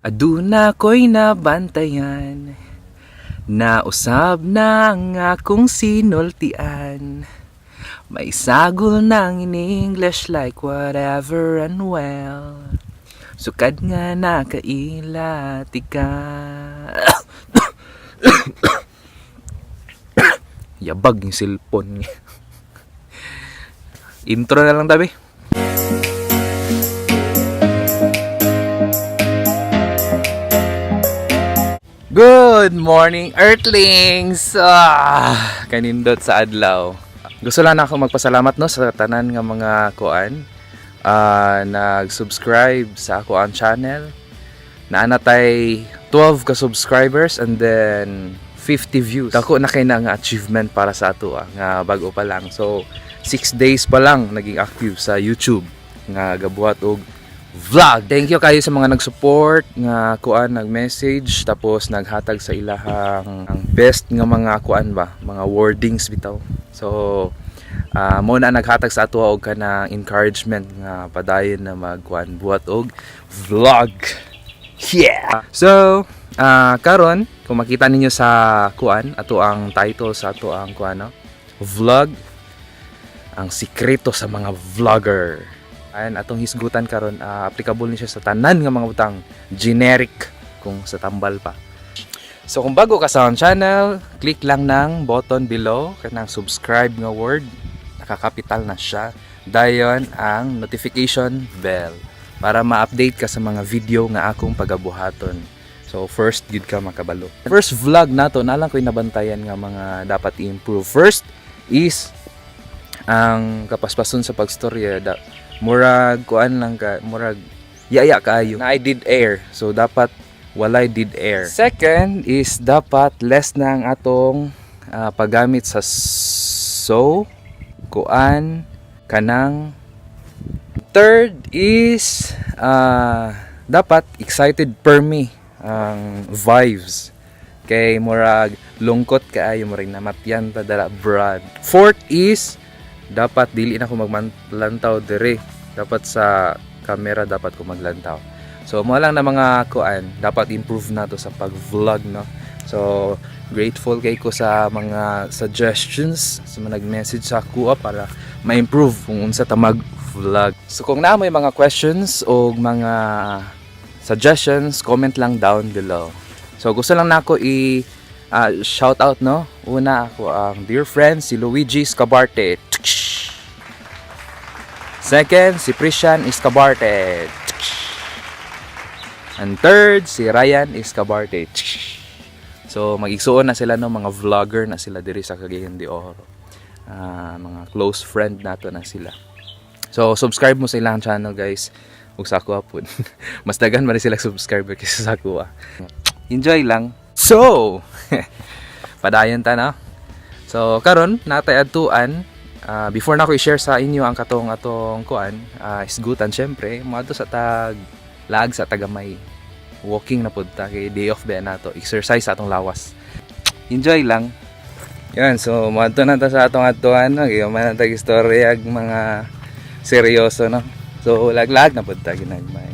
Aduna ko'y nabantayan, nausab na ang akong sinultian. May sagol ng in English like whatever and well. Sukad nga nakaila tika. Yabag yung cellphone. Intro na lang tabi. Good morning, Earthlings! Ah, kanindot sa adlaw. Gusto lang ako magpasalamat, no, sa tanan nga mga kuan nag-subscribe sa ako ang channel. Naa na tay 12 ka subscribers and then 50 views. Dako na kay na nga achievement para sa ato nga bago pa lang. So 6 days pa lang naging active sa YouTube nga gabuhat og vlog. Thank you kayo sa mga nag-support nga kuan, nag-message, tapos naghatag sa ilahang ang best nga mga kuan ba, mga wordings bitaw. So mo na naghatag sa ato og kanang encouragement nga padayon na magkuan, buhat og vlog. Yeah. So, karon kung makita ninyo sa kuan, ato ang title sa ato ang kuan, no? Vlog, ang sikreto sa mga vlogger. Ayan, atong hisgutan karon, applicable ni siya sa tanan nga mga butang, generic kung sa tambal pa. So kung bago ka sa akong channel, click lang ng button below kanang subscribe nga word, nakakapital na siya. Dayon ang notification bell para ma-update ka sa mga video nga akong pagabuhaton. So first gid ka makabalo. First vlog nato na lang ko'y nabantayan nga mga dapat i-improve. First is ang kapaspason sa pagstorya da, murag kuan lang ka, murag yaya kaayo na I dead air, so dapat walay dead air. Second is dapat less na ang atong paggamit sa so, kuan, kanang. Third is dapat excited per me ang vibes kay murag lungkot kaayo, murag namatyan ta dala, brad. Fourth is dapat dili na ko maglantaw dire, dapat sa camera dapat ko maglantaw. So mo lang na mga kuan dapat improve na to sa pag-vlog, no? So grateful kay ko sa mga suggestions sa mga nag-message sa ako para ma-improve kung unsa ta mag-vlog. So kung naa moy mga questions o mga suggestions, comment lang down below. So gusto lang nako i shout out, no? Una, ako ang dear friend si Luigi Escabarte. Second, si Prishan Escabarte. And third, si Ryan Escabarte. So mag-igsuon na sila, no, mga vlogger na sila diri sa Cagayan de Oro. Mga close friend nato na sila. So subscribe mo sa ilang channel, guys. Ug sa ako pud. Mas daghan man sila subscriber kaysa sa ako. Enjoy lang. So, padayon ta na. So karon natay adtuan. Before na ako i-share sa inyo ang katong atong kuan, isgutan, syempre, moadto sa tag laag sa tagamay. Walking na pud ta kay day off ba nato, exercise sa atong lawas. Enjoy lang. Yan, so moadto na ta sa atong adtuan, no. Giman na tag istorya ag mga seryoso, no. So laglag na pud ta ginagmay.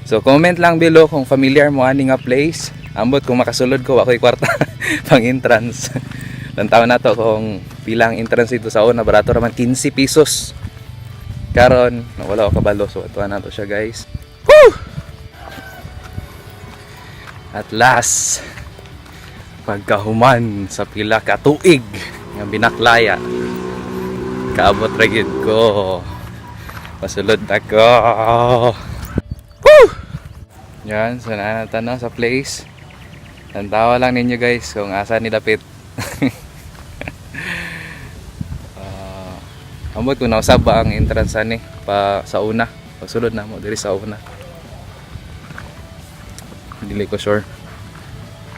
So comment lang below kung familiar mo ani nga place. Ambot kung makasulod ko, ako'y kwarta pang entrance. Lantaw na to kung pilang entrance dito sa una, barato raman, 15 pesos. Karon, wala ko kabalo, so atuan na to siya, guys. Woo! At last, pagkahuman sa pila ka tuig nga binaklaya, kaabot ra gyud ko. Pasulod na ko. Woo! Yan, so naa na sa place. Tantawa lang ninyo, guys, kung asa ni dapit. Ambot kung nausab ba ang entrance ani pa sa una. Pagsulod na mo diri sa una. Dili ko sure.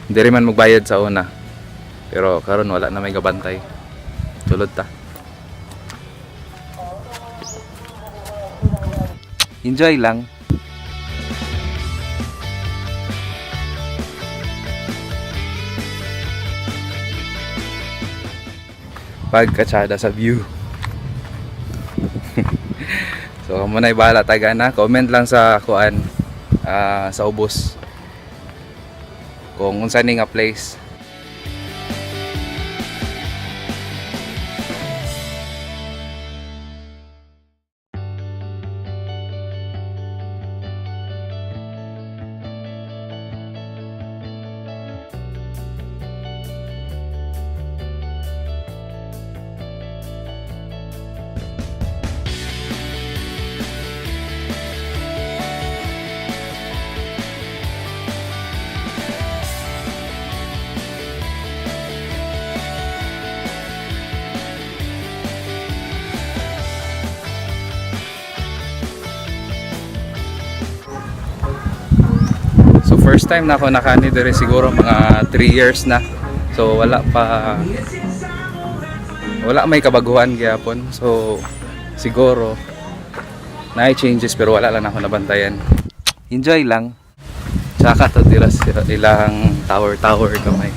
Diri man magbayad sa una. Pero karon wala na may gabantay. Sulod ta. Enjoy lang. Pagkatsada sa view. So kamo na bahala taga na, comment lang sa kuan, sa ubos. Kung unsa ni nga place. So first time na ako nakaani diri, siguro mga 3 years na. So wala pa, wala may kabaguhan gyapon. So siguro naay changes pero wala lang ako nabantayan. Enjoy lang. Tsaka to dira sa ilang tower tower kamay.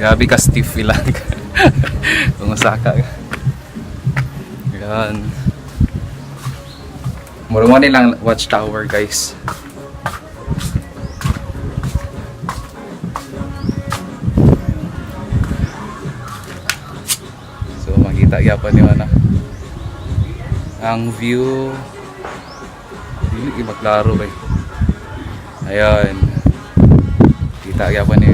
Grabe ka stiff ilang. Kung usaka ka. Yan. Murag mo nilang watchtower, guys. So makita gyapon ni na ang view, dili maklaro ba eh. Ayun. Kita gyapon ni.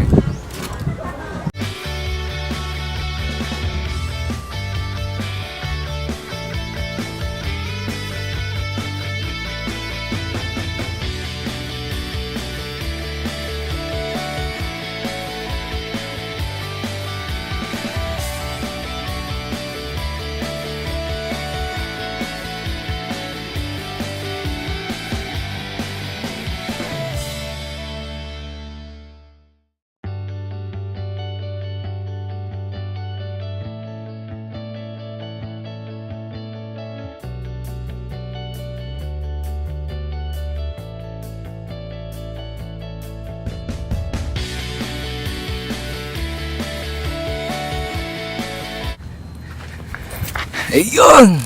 Ayun!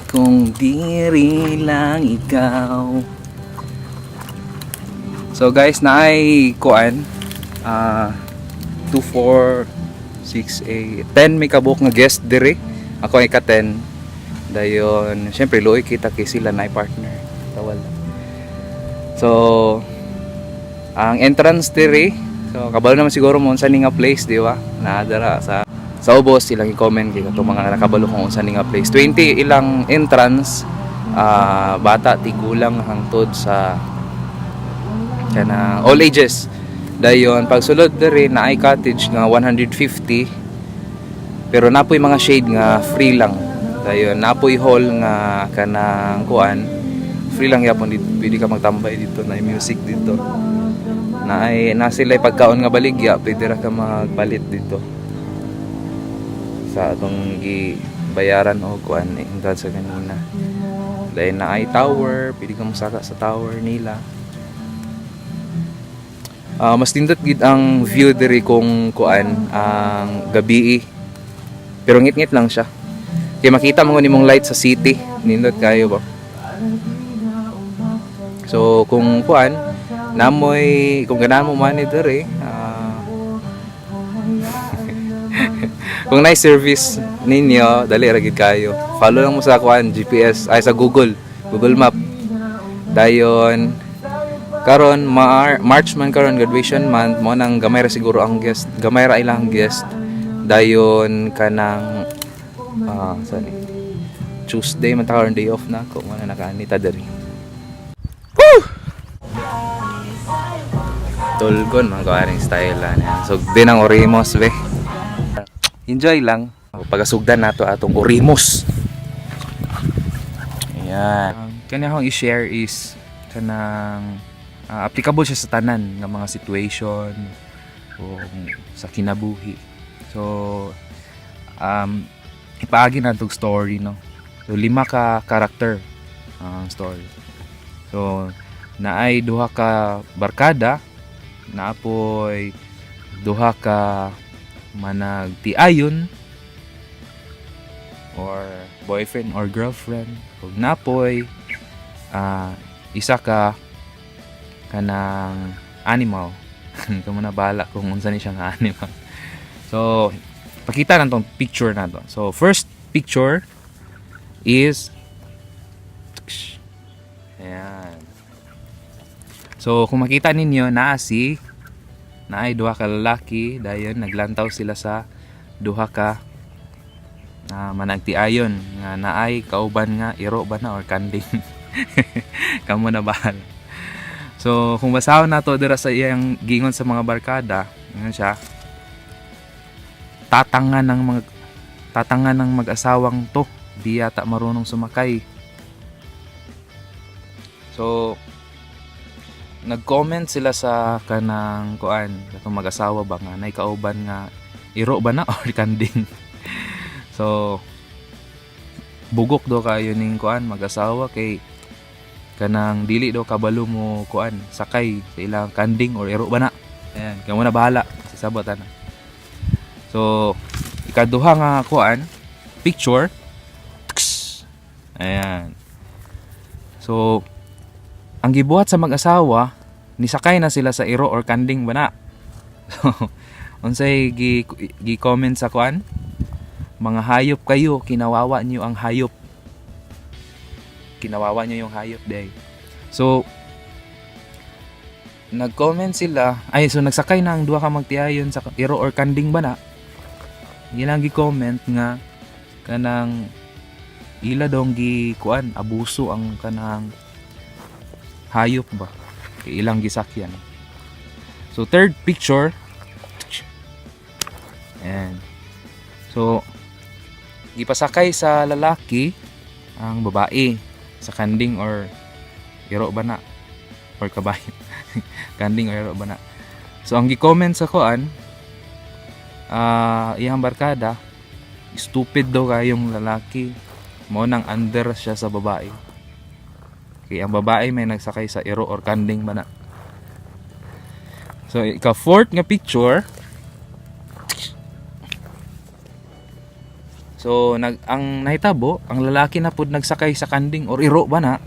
Kung diri lang ikaw. So guys, naay kuan 2, 4, 6, 8, 10 may kabuok nga guest diri. Ako ay ka 10. Dayon, syempre luoy kita kay sila na partner. Tawal. So, ang entrance diri, so kabalo naman siguro mo unsa ni nga place, di ba? Naadara sa ubos ilang i-comment kay katong mga nakabalo kung unsa ni nga place. 20 ilang entrance, bata, tigulang hangtod sa kana all ages. Dayon pagsulod diri naay cottage nga 150 pero napoy mga shade nga free lang. Dayon napoy hall nga kanang kuan free lang yapon dito, pwede ka magtambay dito, na music dito. Naay na sila pagkaon nga baligya, pwede ra ka magpalit dito sa atong gibayaran o kuan eh, hangtod sa kanina. Dayon naay tower, pwede ka mosaka sa tower nila. Mas nindot gid ang view diri kung kuan ang gabi. Pero ngit-ngit lang siya. Kay makita mo nimong light sa city, nindot kayo ba? So kung kuan namoy kung ganahan mo man diri, kung nice service ninyo, dali ra gid kayo. Follow lang mo sa kuan GPS ay sa Google, Google Map. Dayon karon March man karon, graduation month mo nang gamay ra siguro ang guest, gamay ra ilang guest. Dayon kanang saan eh? Tuesday man ta karon, day off na ako mo na nakaani ta diri. Woo! Tulgon mga kawaring style lang yan. So din ang orimos be. Enjoy lang. Pagasugdan nato atong orimos. Ayan. Kani akong i-share is kanang applicable siya sa tanan nga mga situation o sa kinabuhi. So ipaagi na tong story, no. So lima ka character ang story. So naay duha ka barkada, naapoy duha ka Managtiayon or boyfriend or girlfriend, ug napoy isa ka kanang animal. Kamo na bahala kung unsa ni siya nga animal. So pakita lang tong picture na to. So first picture is, ayan. So kung makita ninyo, naa si naay duha ka lalaki, dayon naglantaw sila sa duha ka managtiayon nga naay kauban nga iro ba na or kanding. Kamo na bahala. So kung basahon nato dira sa iyang gingon sa mga barkada, ingon siya, "Tatanga ng mag-asawang to, di yata marunong sumakay." So nag-comment sila sa kanang kuan, katong mag-asawa ba nga nay kauban nga iro ba na or kanding. So bugok do kayo ning kuan, mag-asawa, kay kanang dili do kabalo mo kuan, sakay sa ilang kanding or iro ba na. Ayan, kamo na bahala sa sabot ana. So ikaduha nga kuan, picture. Tks! Ayan. So ang gibuhat sa mag-asawa, nisakay na sila sa iro or kanding ba na. So unsay gi comment sa kuan, "Mga hayop kayo, kinawawa niyo ang hayop, kinawawa niyo yung hayop day." So nag-comment sila ay, so nagsakay na ang duha ka magtiayon sa iro or kanding ba na. Ilang gi-comment nga kanang ila dong gi kuan, abuso ang kanang hayop ba kay ilang gisakyan. So third picture. And so gipasakay sa lalaki ang babae sa kanding or iro ba na or kabayo, kanding or iro ba na. So ang gi-comment sa kuan, iyang barkada, stupid daw kayong lalaki, mo nang under siya sa babae kay ang babae may nagsakay sa iro or kanding ba na. So ika fourth nga picture. So ang nahitabo, ang lalaki na pud nagsakay sa kanding or iro ba na.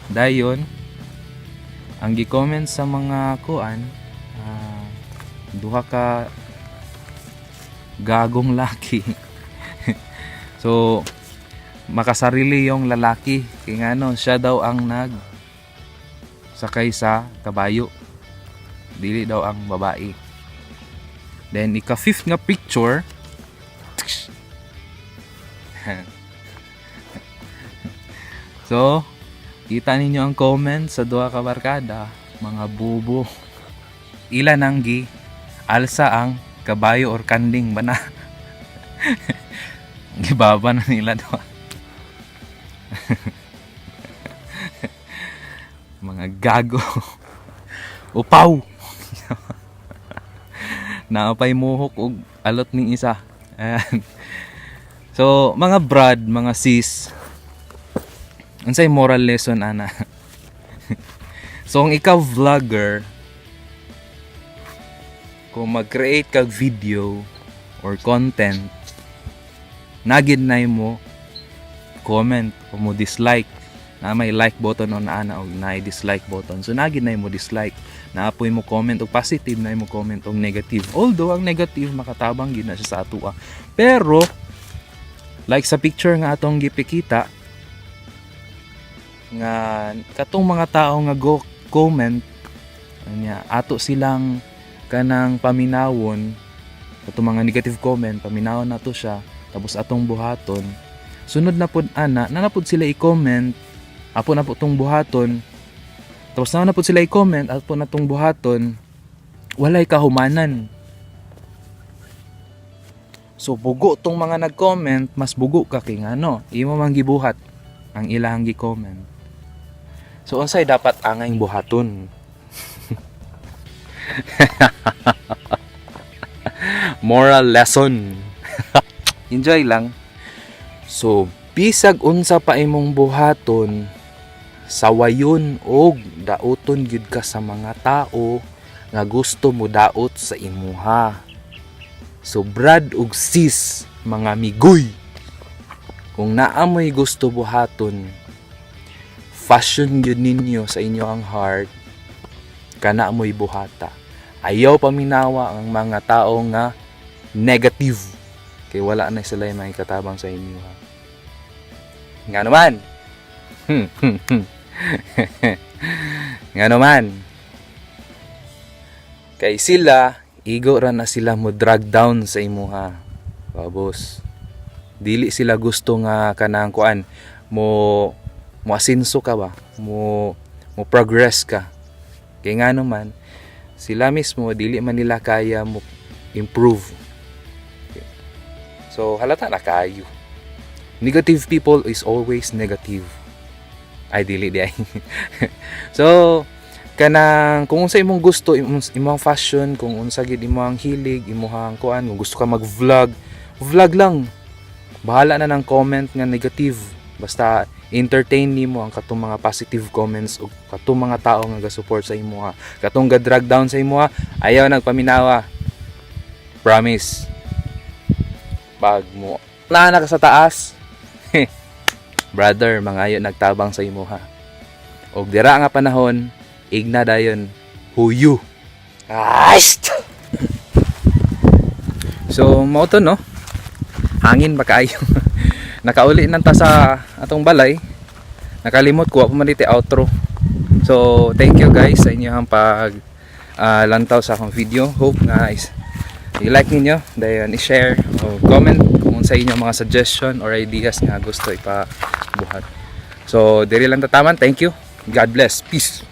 Dayon ang gi-comment sa mga kuan, duha ka gagong laki. So makasarili yung lalaki kay ngano siya daw ang nag sakay sa kabayo, dili daw ang babae. Then ika fifth nga picture. So kita ninyo ang comment sa duha ka barkada, "Mga bubo." Ila nang gi alsa ang kabayo or kanding ba na. Gibaba na nila duha. Mga gago. Upaw. Naapay muhok og alot ning isa. Ayan. So, mga brad, mga sis, unsay moral lesson ana? So, kung ikaw vlogger, kung mag-create kag video or content, nagid na mo comment o mo dislike na may like button o naa na og na dislike button. So nagid na mo dislike, naapoy mo comment og positive, na mo comment og negative. Although ang negative makatabang gid na siya sa atua. Pero like sa picture nga atong gipikita nga katong mga tao nga go comment nya, ato silang kanang paminawon, katong mga negative comment, paminawon nato siya, tapos atong buhaton. Sunod na pud ana na pud sila i-comment, apo na po tong buhaton. Tapos na na pud sila i-comment, apo na tong buhaton, walay kahumanan. So bugo tong mga nag-comment, mas bugo ka kay ngano imo man gibuhat ang ilang gi-comment. So unsay dapat angayng buhaton? Moral lesson. Enjoy lang. So bisag unsa pa imong buhaton, sawayon og dauton gyud ka sa mga tao nga gusto mo daot sa imuha. So brad ug sis, mga migoy, kung naa moy gusto buhaton, fashion gyud ninyo sa inyo ang heart, kana mo'y buhata. Ayaw paminawa ang mga tao nga negative kay wala na sila yung katabang sa inyo, ha. Nga naman. Nga naman. Kay sila, igo ra na sila mo drag down sa imuha. Babos. Dili sila gusto nga kanang kuan mo mo asinso ka ba? Mo progress ka. Kay nga naman, sila mismo dili man nila kaya mo improve. So halata na kayo. Negative people is always negative. Ay, dili di ay. So kanang kung unsa imong gusto, imong fashion, kung unsa gid imong hilig, imong kuan, kung gusto ka mag-vlog, vlog lang. Bahala na ng comment nga negative. Basta entertain nimo ang katong mga positive comments ug katong mga tao nga ga-support sa imo, ha. Katong ga-drag down sa imo, ayaw nagpaminawa. Promise. Pag mo naa na ka sa taas, brother, mangayo nagtabang sa imo, ha. Og dira nga panahon, igna dayon huyu. Ast! So, mao to, no. Hangin ba kaayo? Nakauli nang ta sa atong balay. Nakalimot ko pa man dito outro. So, thank you guys sa inyong pag lantaw sa akong video. Hope nga is i-like ninyo, dayon i-share o comment kung sa inyo mga suggestion or ideas nga gusto ipabuhat. So, diri lang tataman. Thank you. God bless. Peace.